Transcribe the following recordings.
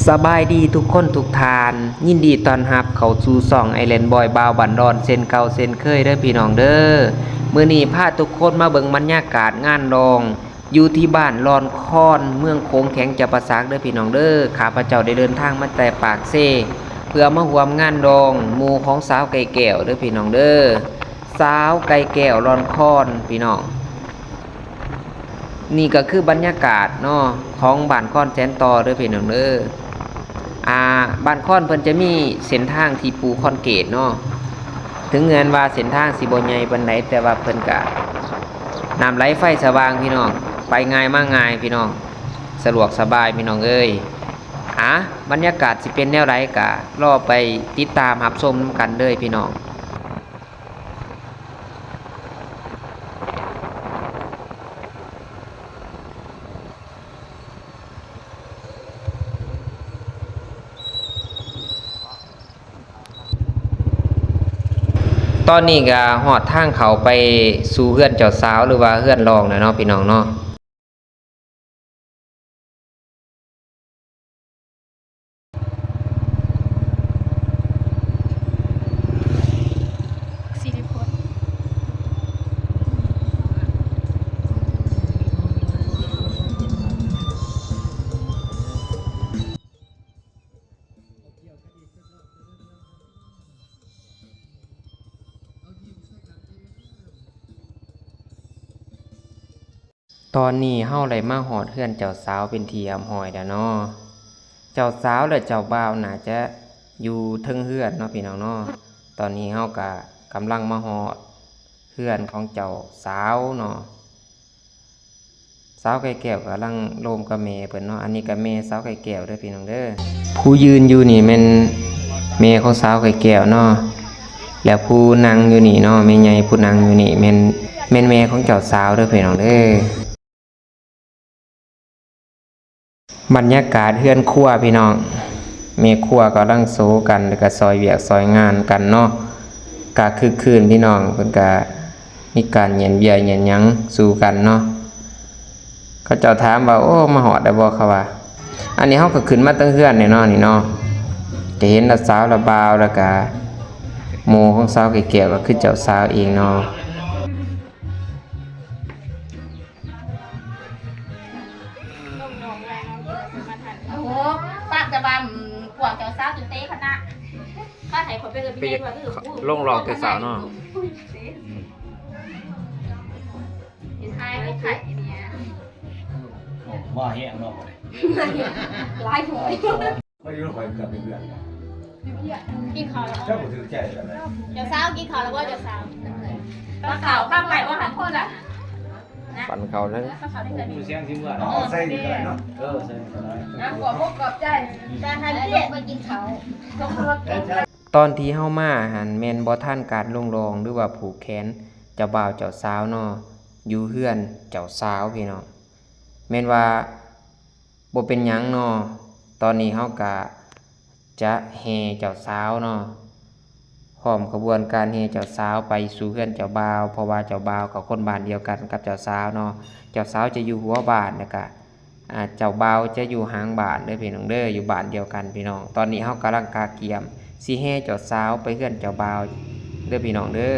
ສະບາຍດີທຸກຄົນທຸກທ່ານ, ຍິນດີຕ້ອນຮັບເຂົ້າສູ່ຊ່ອງ Island Boy ບ່າວບ້ານດອນ ເຊັ່ນເກົ່າເຊັ່ນເຄີຍເດີພີ່ນ້ອງເດີ. ມື້ນີ້ພາທຸກຄົນມາເບິ່ງບັນຍາກາດງານດອງ ຢູ່ທີ່ບ້ານລອນຄອນ ເມືອງໂຂງ ແຂວງຈຳປາສັກເດີພີ່ນ້ອງເດີ. ຂ້າພະເຈົ້າໄດ້ເດີນທາງມາແຕ່ປາກເຊ ເພື່ອມາຮ່ວມງານດອງໝູ່ຂອງສາວໄກ່ແກ້ວເດີພີ່ນ້ອງເດີ. ສາວໄກ່ແກ້ວລອນຄອນພີ່ນ້ອງ. ນີ້ກໍຄືບັນຍາກາດເນາະ ຂອງບ້ານຄອນແສນຕໍ່ເດີພີ່ນ້ອງເດີ. ອ່າ ບ້ານຄອນເພິ່ນຈະມີເສັ້ນທາງທີ່ປູຄອນກຣີດເນາະ, ເຖິງແມ່ນວ່າເສັ້ນທາງຊິບໍ່ໃຫຍ່ປານໃດ ແຕ່ວ່າເພິ່ນກະນ້ຳໄຫຼໄຟສະຫວ່າງພີ່ນ້ອງ, ໄປງ່າຍມາງ່າຍພີ່ນ້ອງ, ສະດວກສະບາຍພີ່ນ້ອງເອີຍ. ອ່າ ບັນຍາກາດຊິເປັນແນວໃດ ກະລໍໄປຕິດຕາມຮັບຊົມນຳກັນເດີພີ່ນ້ອງ. ຕອນນີ້ກໍຮອດທາງເຂົ້າໄປສູ່ເຮືອນເຈົ້າສາວ ຫຼືວ່າເຮືອນຮອງແລ້ວເນາະ ພີ່ນ້ອງເນາະ. ຕອນນີ້ເຮົາໄດ້ມາຮອດເຮືອນເຈົ້າສາວເປັນທີ່ຮຽບຮ້ອຍແລ້ວເນາະ. ເຈົ້າສາວ ແລະ ເຈົ້າບ່າວໜ້າຈະຢູ່ເທິງເຮືອນເນາະ ພີ່ນ້ອງເນາະ. ຕອນນີ້ເຮົາກະກຳລັງມາຮອດເຮືອນຂອງເຈົ້າສາວເນາະ. ສາວໄກ່ແກ້ວກຳລັງລົມກັບແມ່ເພິ່ນເນາະ. ອັນນີ້ກໍແມ່ສາວໄກ່ແກ້ວເດີພີ່ນ້ອງເດີ. ຜູ້ຢືນຢູ່ນີ້ແມ່ນແມ່ຂອງສາວໄກ່ແກ້ວເນາະ. ແລ້ວຜູ້ນັ່ງຢູ່ນີ້ເນາະ ແມ່ໃຫຍ່ຜູ້ນັ່ງຢູ່ນີ້ແມ່ນ ແມ່ນແມ່ຂອງເຈົ້າສາວເດີພີ່ນ້ອງເດີ. ບັນຍາກາດເຮືອນຄົວພີ່ນ້ອງ, ແມ່ຄົວກຳລັງໂສກັນ ແລ້ວກໍຊ່ອຍວຽກຊ່ອຍງານກັນເນາະ. ກະຄຶກຄື້ນພີ່ນ້ອງ, ເພິ່ນກະມີການຫຍັນເບຍຫຍັນຫຍັງສູ່ກັນເນາະ. ເຂົາເຈົ້າຖາມວ່າ ໂອ້ ມາຮອດແລ້ວບໍ່ ເຂົາວ່າ. ອັນນີ້ເຮົາກໍຂຶ້ນມາເທິງເຮືອນແລ້ວເນາະ ນີ້ເນາະ. ຈະເຫັນລະສາວລະບ່າວ ແລ້ວກະໝູ່ຂອງສາວໄກ່ແກ້ວ ກໍຄືເຈົ້າສາວເອງເນາະ. ໂອ້ໂຫ ປາກແຕ່ວ່າ ອືມ ພວກເຈົ້າສາວຈະເຕະຄະນະ ກໍໃຫ້ຂ້ອຍໄປເອີ້ນແມ່ນວ່າ ເອີ ໄປຢາກລົງລອງແຕ່ສາວເນາະ. ເຫັນທ້າຍໄປໄທນີ້ ມາແຮງເນາະ ບັດນີ້ ຫຼາຍໂພດ. ມາຢູ່ນຳຂ້ອຍກັບເພື່ອນ ກິນເຂົ້າແລ້ວບໍ່? ເຈົ້າບໍ່ຖືກໃຈກັນນະ. ເຈົ້າສາວກິນເຂົ້າແລ້ວບໍ່ ເຈົ້າສາວ? ປາເຂົ້າປາໄປບໍ່ຫັ້ນພຸ້ນລະ ປັນເຂົ້ານັ້ນ ປາເຂົ້າໄດ້ໃສ່ ມີແຊງຊິເມືອ ເອົາໃສ່ນີ້ກໍໄດ້ເນາະ. ເອີ ໃສ່ນີ້ກໍໄດ້. ອ່ະ ຂອບອົກຂອບໃຈ ແຕ່ໃຫ້ເພິ່ນໄປກິນເຂົ້າ ລົງລົດ. ຕອນທີ່ເຮົາມາຫັ້ນແມ່ນບໍ່ທັນການລົງລອງ ຫຼືວ່າຜູກແຂນເຈົ້າບ່າວເຈົ້າສາວເນາະ ຢູ່ເຮືອນເຈົ້າສາວພີ່ນ້ອງ. ແມ່ນວ່າ ບໍ່ເປັນຫຍັງເນາະ, ຕອນນີ້ເຮົາກະຈະແຫ່ເຈົ້າສາວເນາະ ພ້ອມຂະບວນການແຫ່ເຈົ້າສາວໄປສູ່ເຮືອນເຈົ້າບ່າວ, ເພາະວ່າເຈົ້າບ່າວກໍຄົນບ້ານດຽວກັນກັບເຈົ້າສາວເນາະ. ເຈົ້າສາວຈະຢູ່ຫົວບ້ານ ແລ້ວກະ ອ່າ ເຈົ້າບ່າວຈະຢູ່ຫາງບ້ານເດີພີ່ນ້ອງເດີ, ຢູ່ບ້ານດຽວກັນພີ່ນ້ອງ. ຕອນນີ້ເຮົາກຳລັງກະກຽມຊິແຫ່ເຈົ້າສາວໄປເຮືອນເຈົ້າບ່າວເດີພີ່ນ້ອງເດີ.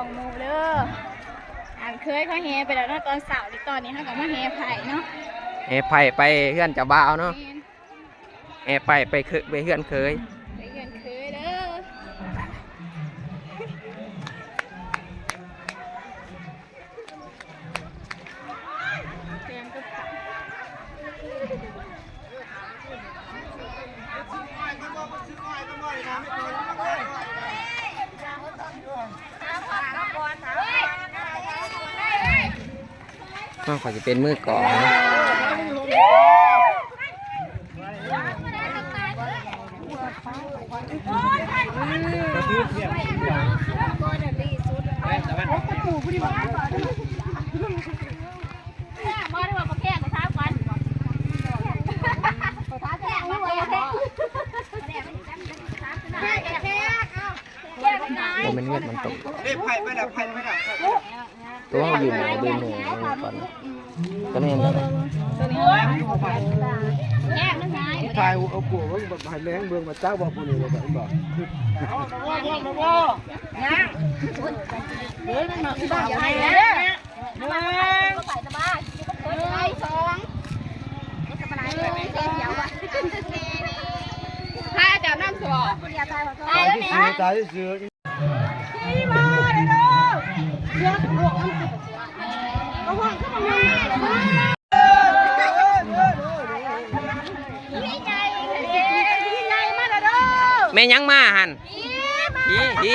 ຂອງໝູ່ເດີ. ອັນເຄີຍເຂົາແຫ່ໄປແລ້ວເນາະ ຕອນເຊົ້ານີ້ ຕອນນີ້ເຮົາກໍມາແຫ່ໄພ້ເນາະ ແຫ່ໄພ້ໄປເຮືອນເຈົ້າບ່າວເນາະ ແມ່ນ ແຫ່ໄພ້ໄປເຄີ- ໄປເຮືອນເຄີຍ ໄປເຮືອນເຄີຍເດີ. ຂ້ອຍຈະເປັນມືກອງ. ບໍ່ແມ່ນເງິນມັນຕົກ. ເດ້ໄພ້ໄປແລ້ວ ໄພ້ໄປແລ້ວ. ຕົວເຮົາຢືມ ຢືມແມ່ກ່ອນ ກໍແມ່ນແລ້ວ. ຖ່າຍຮູບເອົາກົວເບິ່ງ ໃຫ້ແມ່ເບິ່ງວ່າຈັກບໍ່ຜູ້ນີ້ ວ່າຈັກບໍ່. ຍັງ ເຮີຍ ມັນມາຄືບໍ່ເອົາໃຫ້ແລ້ວ. ໜຶ່ງ ສອງ ພາອາຈານນຳສອງ ຕາຍຊື່ໆ ຕາຍຊື່ໆ. ແມ່ນຫຍັງມາຫັ້ນ? ຜີ ຜີ.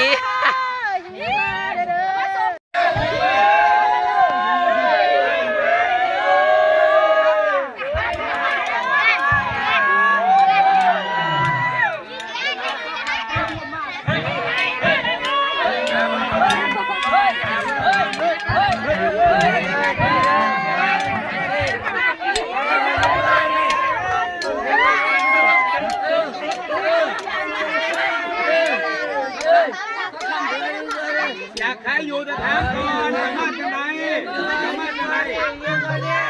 ຢາກຂາຍຢູ່ ແຕ່ຖາມກ່ອນ ມາຈາກໃດ? ມາຈາກໃດ?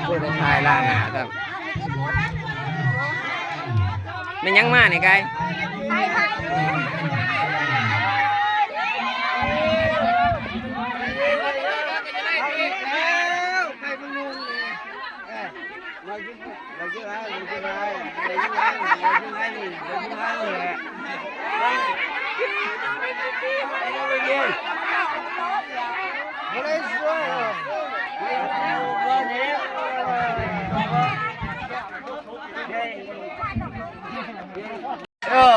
ໂອ້ຍ ໄປຖ່າຍລ້າງໜ້າຊ້ຳ. ແມ່ນຫຍັງມານີ້ກາຍ? ເອີ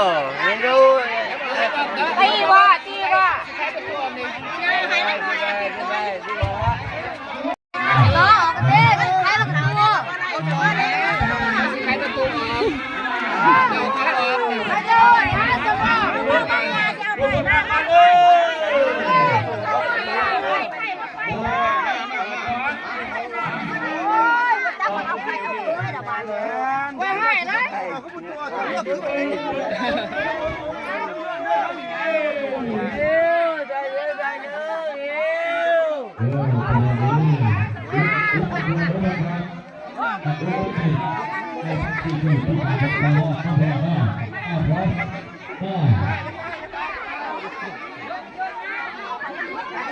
ເຫັນຢູ່ ຕີບໍ່ ຕີບໍ່?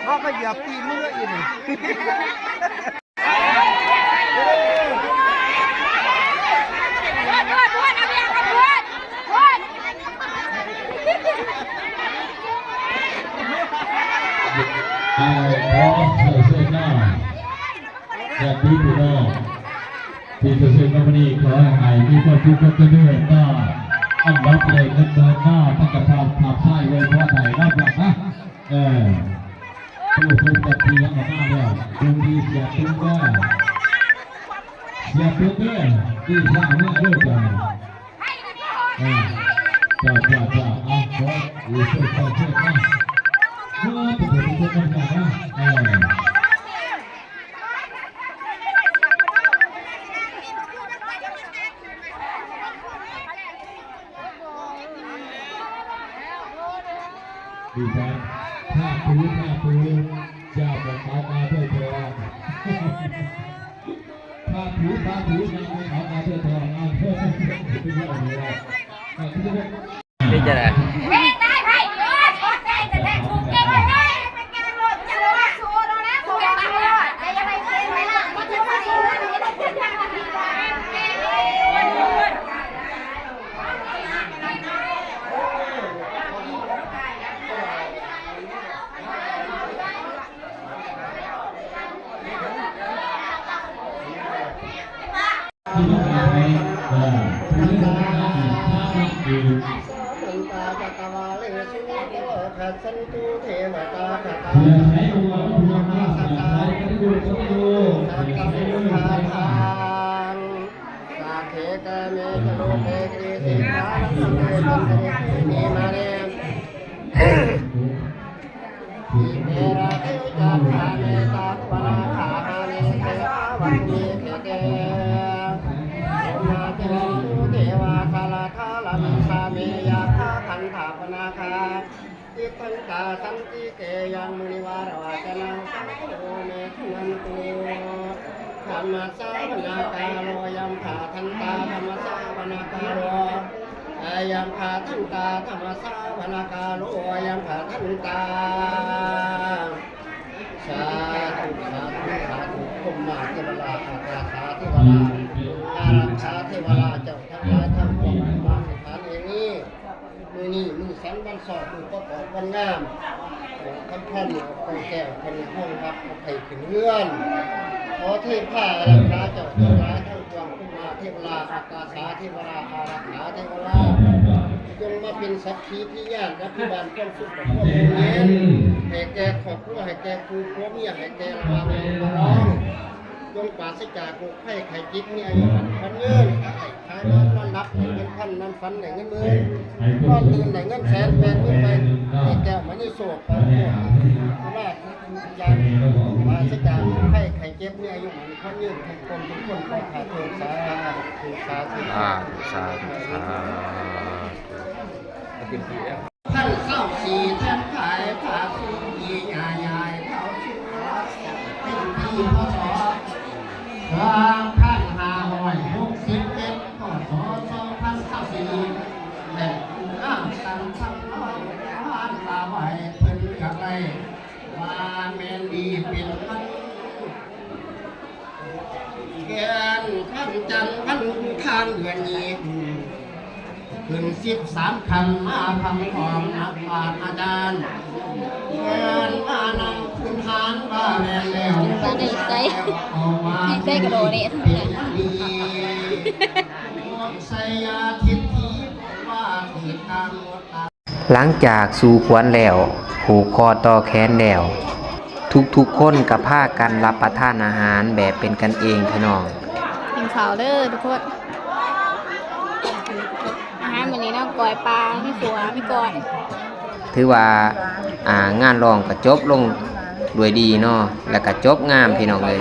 ເຮົາກໍຢາກຕີນມັນເລີຍອີກ. ເອົາ ຂໍໃຫ້ເຊີນເນາະ ຍາດຕິພີ່ນ້ອງ ທີ່ຈະເຊີນມາມື້ນີ້ ຂໍໃຫ້ມີຄວາມສຸກຄວາມຈະເລີນເນາະ ອັນດັບແລກເງິນເດີນເນາະ ມັນກະພາບ ພາບຊາຍໄວ້ພໍໄດ້ເນາະ ເອີ ຜູ້ຊົມກັບທີ່ຍັງອອກມາແລ້ວ ໂຊກດີເສຍຕຸ້ມເດີ ເສຍຕຸ້ມເດີ ທີ່ພາເມືອເດີ ເອີ ເຈົ້າ ເຈົ້າ ເຈົ້າ ເອົາ ຂໍ ເອີ ຊ່ວຍ ຊ່ວຍ ຊ່ວຍ ເອີ ເປັນຜູ້ຊົມກັບທີ່ນະ ເອີ ດີແທ້ ຖ້າຖື ຖ້າຖື ຢ່າບອກເອົາມາເທີດທອງ ຖ້າຖື ຖ້າຖື ຢ່າບອກເອົາມາເທີດທອງ ເອົາເທີດ ເປັນຫຍັງບໍ່ໄດ້ ເປັນຈັ່ງໃດ? ເພງໄດ້ໄພ ໂອ້ຍ ຂໍໃຈແທ້ໆ ຖືກເກັ່ງເລີຍ ເປັນການໂລດ ຕິດທັນຕາສັນຕິເກ ຍັງ ມຸນີວາລະວາຈະນັງ ສັງໂຄ ເມ ສຸນັນຕຸ ທຳມະສາວະນະກາໂລ ຍັງພະທັນຕາ ທຳມະສາວະນະກາໂລ ອາຍັງພະທັນຕາ ທຳມະສາວະນະກາໂລ ອາຍັງພະທັນຕາ ສາທຸ ສາທຸ ສາທຸ ພົມມາເທວະລາ ອາກາສາເທວະລາ ອາລັກຂາເທວະລາ ເຈົ້າທັງຫຼາຍທັງປວງ ມາສະຖານແຫ່ງນີ້ ມື້ນີ້ມື້ສັນວັນຊອກ ມື້ປະກອບວັນງາມ ຂອງຄຳພັນ ຂອງແກ້ວ ເພິ່ນຮອງຮັບເອົາໄປຂຶ້ນເຮືອນ ຂໍເທພາອາລັກຂາເຈົ້າທັງຫຼາຍທັງປວງ ພົມມາເທວະລາ ອາກາສາເທວະລາ ອາລັກຂາເທວະລາ ຈົ່ງມາເປັນສັກຂີພິຍານ ອະພິບານຄວາມສຸກຄວາມເຢັນ ໃຫ້ແກ່ຄອບຄົວ ໃຫ້ແກ່ຄູ່ຜົວເມຍ ໃຫ້ແກ່ລະຫວ່າງພີ່ນ້ອງ ຈົ່ງປາສະຈາກໂລກໄພໄຂ້ເຈັບ ມີອາຍຸໝັ້ນຂວັນຍືນ ຄ້າຍມານອນຫຼັບໄດ້ເງິນພັນ ນອນຝັນໄດ້ເງິນໝື່ນ ນອນຕື່ນໄດ້ເງິນແສນ ແປດໝື່ນໃບ ມີແກ້ວມະນີໂຊດ ປາໂມດ ສຸລາ ທຸກສິ່ງທຸກຢ່າງ ປາສະຈາກໂລກໄພໄຂ້ເຈັບ ມີອາຍຸໝັ້ນຂວັນຍືນ ທຸກຄົນທຸກຄົນ ຂໍພາທຸກ ສາທຸ ສາທຸ ສາທຸ ສາທຸ ພັນຊາວສີ່ ແທນຂາຍພະສຸພີຍາຍາຍເຂົາສູ່ເປັນປີ ພ.ສ. ສອງພັນຫ້າຮ້ອຍຫົກສິບເຈັດ ພ.ສ. ສອງພັນຊາວສີ່ ແລະຜູ້ງາມຕັ້ງສຳຮອງ ວານລາໄວ້ເພິ່ນຢາກໄດ້ ວ່າແມ່ນດີເປັນມັນ ແກ່ນຄຳຈັນ ວັນອັງຄານເດືອນຍີ່ ຂຶ້ນສິບສາມຄ່ຳ ມາພັງພ້ອມນັກບາດອາຈານ ເພິ່ນມານັ່ງພື້ນຖານວ່າແມ່ນແລ້ວ ວ່າໄດ້ໃສ່ ໃສ່ກະໂດເດະ ເປັນດີ ໄຊຍາທິດຖິ ວ່າເກີດການໝົດ ຫຼັງຈາກສູ່ຂວັນແລ້ວ ຜູກຄໍຕໍ່ແຂນແລ້ວ ທຸກໆຄົນກໍພາກັນຮັບປະທານອາຫານແບບເປັນກັນເອງພີ່ນ້ອງ ກິນເຂົ້າເດີທຸກຄົນ ອາຫານມື້ນີ້ເນາະ ກ້ອຍປາ ມີຂົ້ວ ມີກ້ອຍ ຖືວ່າ ອ່າ ງານຮ້ອງກໍຈົບລົງດ້ວຍດີເນາະ ແລ້ວກໍຈົບງາມພີ່ນ້ອງເອີຍ.